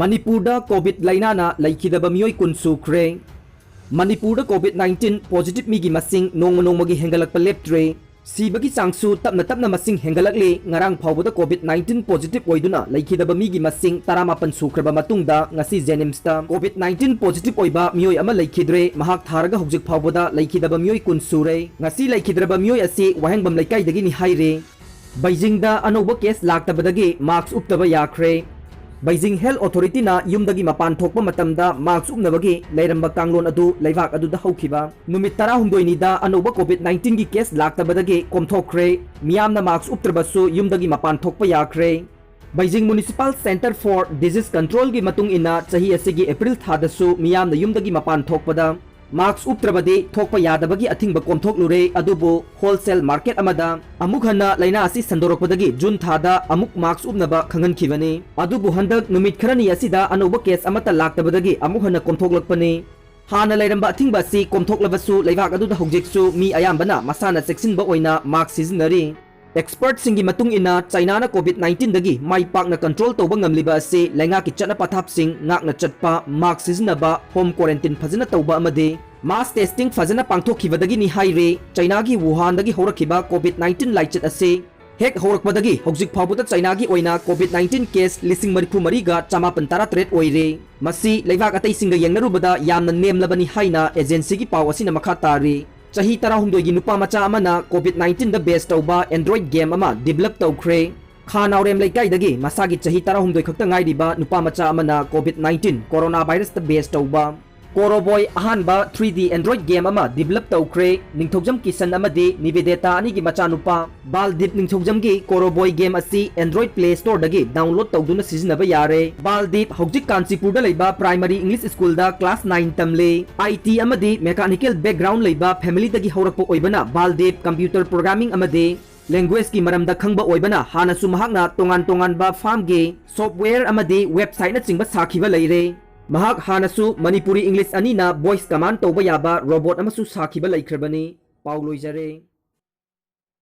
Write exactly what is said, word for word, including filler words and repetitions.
ꯃꯅꯤꯄꯨꯔꯗ ꯀꯣꯚꯤꯗ ꯂꯥꯏꯅꯥꯅ ꯂꯩꯈꯤꯗꯕ ꯃꯤꯑꯣꯏ ꯀꯨꯟ ꯁꯨꯈ꯭ꯔꯦ꯫ ꯃꯅꯤꯄꯨꯔꯗ ꯀꯣꯚꯤꯗ ꯅꯥꯏꯟꯇꯤꯟ ꯄꯣꯖꯤꯇꯤꯚ ꯃꯤꯒꯤ ꯃꯁꯤꯡ ꯅꯣꯡꯃ ꯅꯣꯡꯃꯒꯤ ꯍꯦꯟꯒꯠꯂꯛꯄ ꯂꯦꯞꯇ꯭ꯔꯦ꯫ ꯁꯤꯕꯒꯤ ꯆꯥꯡꯁꯨ ꯇꯞꯅ ꯇꯞꯅ ꯃꯁꯤꯡ ꯍꯦꯟꯒꯠꯂꯛꯂꯤ꯫ ꯉꯔꯥꯡ ꯐꯥꯎꯕꯗ ꯀꯣꯚꯤꯗ ꯅꯥꯏꯟꯇꯤꯟ ꯄꯣꯖꯤꯇꯤꯚ ꯑꯣꯏꯗꯨꯅ ꯂꯩꯈꯤꯗꯕ ꯃꯤꯒꯤ ꯃꯁꯤꯡ ꯇꯔꯥꯃꯥꯄꯟ ꯁꯨꯈ꯭ꯔꯕ ꯃꯇꯨꯡꯗ ꯉꯁꯤ ꯖꯦꯅꯤꯝꯁꯇ ꯀꯣꯚꯤꯗ ꯅꯥꯏꯟꯇꯤꯟ ꯄꯣꯖꯤꯇꯤꯚ ꯑꯣꯏꯕ ꯃꯤꯑꯣꯏ ꯑꯃ ꯂꯩꯈꯤꯗ꯭ꯔꯦ꯫ ꯃꯍꯥꯛ ꯊꯥꯔꯒ ꯍꯧꯖꯤꯛ ꯐꯥꯎꯕꯗ ꯂꯩꯈꯤꯗꯕ ꯃꯤꯑꯣꯏ ꯀꯨꯟ ꯁꯨꯔꯦ꯫ ꯉꯁꯤ ꯂꯩꯈꯤꯗ꯭ꯔꯕ ꯃꯤꯑꯣꯏ ꯑꯁꯤ ꯋꯥꯍꯦꯡꯕꯝ ꯂꯩꯀꯥꯏꯗꯒꯤꯅꯤ ꯍꯥꯏꯔꯤ꯫ ꯕꯩꯖꯤꯡꯗ ꯑꯅꯧꯕ ꯀꯦꯁ ꯂꯥꯛꯇꯕꯗꯒꯤ ꯃꯥꯁ꯭ꯛ ꯎꯞꯇꯕ ꯌꯥꯈ꯭ꯔꯦ꯫ ꯕꯩꯖꯤꯡ ꯍꯦꯜꯊ ꯑꯣꯊꯣꯔꯤꯇꯤꯅ ꯌꯨꯝꯗꯒꯤ ꯃꯄꯥꯟ ꯊꯣꯛꯄ ꯃꯇꯝꯗ ꯃꯥꯁ꯭ꯛ ꯎꯞꯅꯕꯒꯤ ꯂꯩꯔꯝꯕ ꯀꯥꯡꯂꯣꯟ ꯑꯗꯨ ꯂꯩꯕꯥꯛ ꯑꯗꯨꯗ ꯍꯧꯈꯤꯕ ꯅꯨꯃꯤꯠ ꯇꯔꯥꯍꯨꯝꯗꯣꯏꯅꯤꯗ ꯑꯅꯧꯕ ꯀꯣꯚꯤꯗ ꯅꯥꯏꯟꯇꯤꯟꯒꯤ ꯀꯦꯁ ꯂꯥꯛꯇꯕꯗꯒꯤ ꯀꯣꯝꯊꯣꯛꯈ꯭ꯔꯦ꯫ ꯃꯤꯌꯥꯝꯅ ꯃꯥꯁ꯭ꯛ ꯎꯞꯇ꯭ꯔꯕꯁꯨ ꯌꯨꯝꯗꯒꯤ ꯃꯄꯥꯟ ꯊꯣꯛꯄ ꯌꯥꯈ꯭ꯔꯦ꯫ Beijing municipal centre for disease ꯀꯟꯇ꯭ꯔꯣꯜꯒꯤ ꯃꯇꯨꯡ ꯏꯟꯅ ꯆꯍꯤ ꯑꯁꯤꯒꯤ ꯑꯦꯄ꯭ꯔꯤꯜ ꯊꯥꯗꯁꯨ ꯃꯤꯌꯥꯝꯅ ꯌꯨꯝꯗꯒꯤ ꯃꯄꯥꯟ ꯊꯣꯛꯄꯗ ꯃꯥꯁ꯭ꯛ ꯎꯞꯇ꯭ꯔꯕꯗꯤ ꯊꯣꯛꯄ ꯌꯥꯗꯕꯒꯤ ꯑꯊꯤꯡꯕ ꯀꯣꯝꯊꯣꯛꯂꯨꯔꯦ꯫ ꯑꯗꯨꯕꯨ ꯍꯣꯜꯁꯦꯜ ꯃꯥꯔꯀꯦꯠ ꯑꯃꯗ ꯑꯃꯨꯛ ꯍꯟꯅ ꯂꯥꯏꯅꯥ ꯑꯁꯤ ꯁꯟꯗꯣꯔꯛꯄꯗꯒꯤ ꯖꯨꯟ ꯊꯥꯗ ꯑꯃꯨꯛ ꯃꯥꯁ꯭ꯛ ꯎꯞꯅꯕ ꯈꯪꯍꯟꯈꯤꯕꯅꯤ꯫ ꯑꯗꯨꯕꯨ ꯍꯟꯗꯛ ꯅꯨꯃꯤꯠ ꯈꯔꯅꯤ ꯑꯁꯤꯗ ꯑꯅꯧꯕ ꯀꯦꯁ ꯑꯃꯠꯇ ꯂꯥꯛꯇꯕꯗꯒꯤ ꯑꯃꯨꯛ ꯍꯟꯅ ꯀꯣꯝꯊꯣꯛꯂꯛꯄꯅꯤ꯫ ꯍꯥꯟꯅ ꯂꯩꯔꯝꯕ ꯑꯊꯤꯡꯕ ꯑꯁꯤ ꯀꯣꯝꯊꯣꯛꯂꯕꯁꯨ ꯂꯩꯕꯥꯛ ꯑꯗꯨꯗ ꯍꯧꯖꯤꯛꯁꯨ ꯃꯤ ꯑꯌꯥꯝꯕꯅ ꯃꯁꯥꯅ ꯆꯦꯛꯁꯤꯟꯕ ꯑꯣꯏꯅ ꯃꯥꯁ꯭ꯛ ꯁꯤꯖꯤꯟꯅꯔꯤ꯫ ꯑꯦꯛꯁꯄꯔꯠꯁꯤꯡꯒꯤ ꯃꯇꯨꯡ ꯏꯟꯅ, ꯆꯥꯏꯅꯥꯅ ꯀꯣꯚꯤꯗ ꯅꯥꯏꯟꯇꯤꯟꯗꯒꯤ ꯃꯥꯏ ꯄꯥꯛꯅ ꯀꯟꯇ꯭ꯔꯣꯜ ꯇꯧꯕ ꯉꯝꯂꯤꯕ ꯑꯁꯤ ꯂꯩꯉꯥꯛꯀꯤ ꯆꯠꯅ ꯄꯊꯥꯞꯁꯤꯡ ꯉꯥꯛꯅ ꯆꯠꯄ, ꯃꯥꯁ꯭ꯛ ꯁꯤꯖꯤꯟꯅꯕ, ꯍꯣꯝ ꯀ꯭ꯋꯥꯔꯦꯟꯇꯤꯟ ꯐꯖꯅ ꯇꯧꯕ ꯑꯃꯗꯤ ꯃꯥꯁ ꯇꯦꯁꯇꯤꯡ ꯐꯖꯅ ꯄꯥꯡꯊꯣꯛꯈꯤꯕꯗꯒꯤꯅꯤ ꯍꯥꯏꯔꯤ꯫ ꯆꯥꯏꯅꯥꯒꯤ ꯋꯨꯍꯥꯟꯗꯒꯤ ꯍꯧꯔꯛꯈꯤꯕ ꯀꯣꯚꯤꯗ ꯅꯥꯏꯟꯇꯤꯟ ꯂꯥꯏꯆꯠ ꯑꯁꯤ ꯍꯦꯛ ꯍꯧꯔꯛꯄꯗꯒꯤ ꯍꯧꯖꯤꯛ ꯐꯥꯎꯕꯗ ꯆꯥꯏꯅꯥꯒꯤ ꯑꯣꯏꯅ ꯀꯣꯚꯤꯗ ꯅꯥꯏꯟꯇꯤꯟ ꯀꯦꯁ ꯂꯤꯁꯤꯡ ꯃꯔꯤꯐꯨ ꯃꯔꯤꯒ ꯆꯥꯃꯥꯄꯟ ꯇꯔꯥꯇꯔꯦꯠ ꯑꯣꯏꯔꯦ꯫ ꯃꯁꯤ ꯂꯩꯕꯥꯛ ꯑꯇꯩꯁꯤꯡꯒ ꯌꯦꯡꯅꯔꯨꯕꯗ ꯌꯥꯝꯅ ꯅꯦꯝꯂꯕꯅꯤ ꯍꯥꯏꯅ ꯑꯦꯖꯦꯟꯁꯤꯒꯤ ꯄꯥꯎ ꯑꯁꯤꯅ ꯃꯈꯥ ꯇꯥꯔꯤ꯫ ꯆꯍꯤ ꯇꯔꯥꯍꯨꯝꯗꯣꯏꯒꯤ ꯅꯨꯄꯥ ꯃꯆꯥ ꯑꯃꯅ ꯀꯣꯚꯤꯗ ꯅꯥꯏꯟꯇꯤꯟꯗ ꯕꯦꯖ ꯇꯧꯕ ꯑꯦꯟꯗ꯭ꯔꯣꯏꯗ ꯒꯦꯝ ꯑꯃ ꯗꯤꯕꯦꯂꯞ ꯇꯧꯈ꯭ꯔꯦ꯫ ꯈꯥ ꯅꯥꯎꯔꯦꯝ ꯂꯩꯀꯥꯏꯗꯒꯤ ꯃꯁꯥꯒꯤ ꯆꯍꯤ ꯇꯔꯥꯍꯨꯝꯗꯣꯏ ꯈꯛꯇ ꯉꯥꯏꯔꯤꯕ ꯅꯨꯄꯥ ꯃꯆꯥ ꯑꯃꯅ ꯀꯣꯚꯤꯗ ꯅꯥꯏꯟꯇꯤꯟ ꯀꯣꯔꯣꯅꯥ ꯚꯥꯏꯔꯁꯇ ꯕꯦꯖ ꯇꯧꯕ ꯀꯣꯔꯣꯕꯣꯏ ꯑꯍꯥꯟꯕ ꯊ꯭ꯔꯤ ꯗꯤ ꯑꯦꯟꯗ꯭ꯔꯣꯏꯗ ꯒꯦꯝ ꯑꯃ ꯗꯤꯕꯦꯂꯞ ꯇꯧꯈ꯭ꯔꯦ꯫ ꯅꯤꯡꯊꯧꯖꯝ ꯀꯤꯁꯟ ꯑꯃꯗꯤ ꯅꯤꯕꯦꯗꯤꯇꯥ ꯑꯅꯤꯒꯤ ꯃꯆꯥꯅꯨꯄꯥ ꯕꯥꯜꯗꯤꯞ ꯅꯤꯡꯊꯧꯖꯝꯒꯤ ꯀꯣꯔꯣꯕꯣꯏ ꯒꯦꯝ ꯑꯁꯤ ꯑꯦꯟꯗ꯭ꯔꯣꯏꯗ ꯄ꯭ꯂꯦ ꯁ꯭ꯇꯣꯔꯗꯒꯤ ꯗꯥꯎꯟꯂꯣꯗ ꯇꯧꯗꯨꯅ ꯁꯤꯖꯤꯟꯅꯕ ꯌꯥꯔꯦ꯫ ꯕꯥꯜꯗꯤꯞ ꯍꯧꯖꯤꯛ ꯀꯥꯟꯆꯤꯄꯨꯔꯗ ꯂꯩꯕ ꯄ꯭ꯔꯥꯏꯃꯔꯤ ꯏꯪꯂꯤꯁ ꯁ꯭ꯀꯨꯜꯗ ꯀ꯭ꯂꯥꯁ ꯅꯥꯏꯟ ꯇꯝꯂꯤ꯫ ꯑꯥꯏ ꯇꯤ ꯑꯃꯗꯤ ꯃꯦꯀꯥꯅꯤꯀꯦꯜ ꯕꯦꯛꯒ꯭ꯔꯥꯎꯟꯗ ꯂꯩꯕ ꯐꯦꯃꯤꯂꯤꯗꯒꯤ ꯍꯧꯔꯛꯄ ꯑꯣꯏꯕꯅ ꯕꯥꯜꯗꯤꯞ ꯀꯝꯄ꯭ꯌꯨꯇꯔ ꯄ꯭ꯔꯣꯒ꯭ꯔꯥꯃꯤꯡ ꯑꯃꯗꯤ ꯂꯦꯡꯒ꯭ꯋꯦꯖꯀꯤ ꯃꯔꯝꯗ ꯈꯪꯕ ꯑꯣꯏꯕꯅ ꯍꯥꯟꯅꯁꯨ ꯃꯍꯥꯛꯅ ꯇꯣꯉꯥꯟ ꯇꯣꯉꯥꯟꯕ ꯐꯥꯔꯝꯒꯤ ꯁꯣꯐꯋꯦꯌꯔ ꯑꯃꯗꯤ ꯋꯦꯕꯁꯥꯏꯠꯅꯆꯤꯡꯕ ꯁꯥꯈꯤꯕ ꯂꯩꯔꯦ꯫ ꯃꯍꯥꯛ ꯍꯥꯟꯅꯁꯨ ꯃꯅꯤꯄꯨꯔꯤ ꯏꯪꯂꯤꯁ ꯑꯅꯤꯅ ꯚꯣꯏꯁ ꯀꯃꯥꯟꯗ ꯇꯧꯕ ꯌꯥꯕ ꯔꯣꯕꯣꯠ ꯑꯃꯁꯨ ꯁꯥꯈꯤꯕ ꯂꯩꯈ꯭ꯔꯕꯅꯤ꯫ ꯄꯥꯎ ꯂꯣꯏꯖꯔꯦ꯫